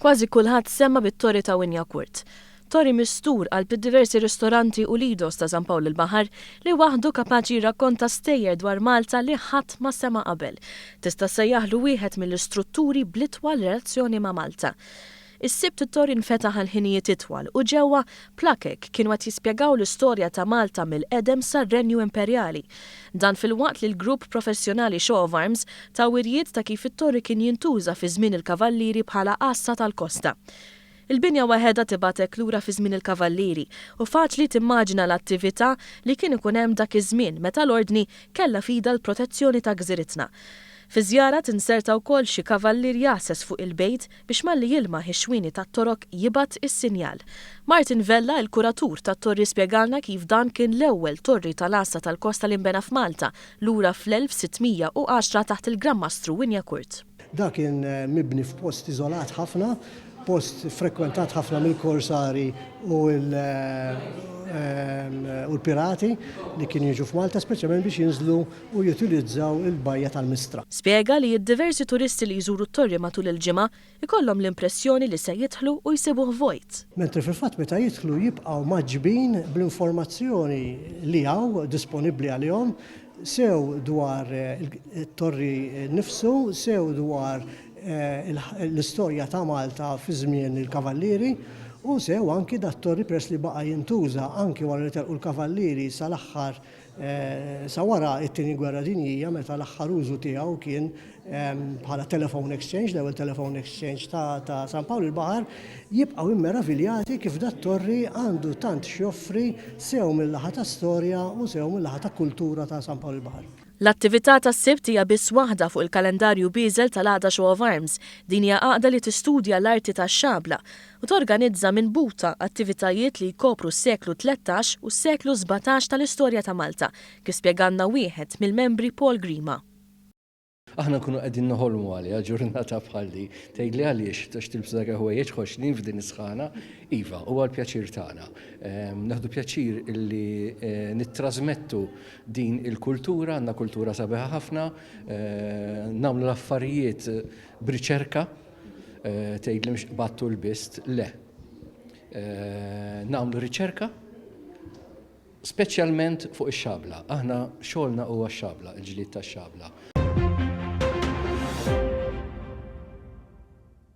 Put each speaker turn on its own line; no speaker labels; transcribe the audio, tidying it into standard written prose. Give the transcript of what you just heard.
Kważi kulħadd sema' bit-Torri ta' Wignacourt. Torri mistur qalb id-diversi ristoranti u lidos ta' San Pawl il-Baħar li waħdu kapaċi jirrakkonta stejjer dwar Malta li ħadd ma sema' qabel. Tista' ssejjaħlu wieħed mill-istrutturi bl-itwal relazzjoni ma' Malta. Is-Sibt it-torri nfetaħ għal ħinijiet itwal u ġewwa, plakek kienu qed jispjegaw l-istorja ta' Malta mill-qedem sar-Renju Imperjali. Dan filwaqt li l-grupp professjonali Show of Arms ta wirjiet ta' kif it-torri kien jintuża fi żmien il-Kavallieri bħala għassa tal-kosta. Il-binja waħedha tibgħatek lura fi żmien il-Kavallieri u faċli timmaġina l-attività li kien ikun hemm dak iż-żmien meta l-Ordni kellha f'idha l-protezzjoni ta' gżiritna. Fiż-żjara tinserta wkoll xi kavallier jgħasses fuq il-bejt biex malli jilmaħ ix-xwieni tat-Torok jibgħat is-sinjal. Martin Vella, il-kuratur tat-torri spjegalna kif dan kien l-ewwel torri tal-għassa tal-kosta li nbena f'Malta, lura fl-1610 taħt il-Gran Mastru Wignacourt.
Dan kien mibni f'post iżolat ħafna, post frekwentat ħafna mill-korsari u l-pirati li kienu jiġu f'Malta speċjalment biex jinżlu u jutilizzaw il-bajja tal-Mistra.
Spjega li d-diversi turisti li jżuru t-torri matul il-ġimgħa jkollhom l-impressjoni li se jidħlu u jsibuh vojt.
Mentri fil-fatt meta jidħlu jibqgħu mgħaġġbin bl-informazzjoni li hawn disponibbli għalihom sew dwar it-torri nnifsu, sew dwar l-istorja ta' Malta fi żmien il-Kavallieri u sew anki dat-torri peress li baqa' jintuża anki wara li telqu l-Kavallieri sal-aħħar sa wara t-Tieni Gwerra Dinjija meta l-aħħar użu tiegħu kien bħala telephone exchange, l-ewwel telephone exchange ta' San Pawl il-Baħar, jibqgħu immeraviljati kif dat-torri għandu tant x'joffri sew mil-laħa ta' storja u sew mil-laħa ta' kultura ta' San Pawl il-Baħar.
L-attività tas-Sibt hija biss waħda fuq il-kalendarju bieżel tal-Għaqda Show of Arms. Din hija għaqda li tistudja l-arti tax-xabla u torganizza minn butha attivitajiet li jkopru s-seklu 13 u s-seklu 17 tal-istorja ta' Malta, kif spjegalna wieħed mill-membri Paul Grima.
Aħna nkunu qegħdin noħolmu għaliha ġurnata bħal din. Tgħidli għaliex? Għax tilbsu dak il-ħwejjeġ ħoxnin f'din is-sħana? Iva, huwa l-pjaċir tagħna. Nieħdu pjaċir illi nittrażmettu din il-kultura, għandna kultura sabiħa ħafna, nagħmlu l-affarijiet b'riċerka, tgħidli mhux qbadt u lbist, le. Nagħmlu riċerka, speċjalment fuq ix-xabla. Aħna xogħolna huwa x-xabla, il-ġlied tax-xabla.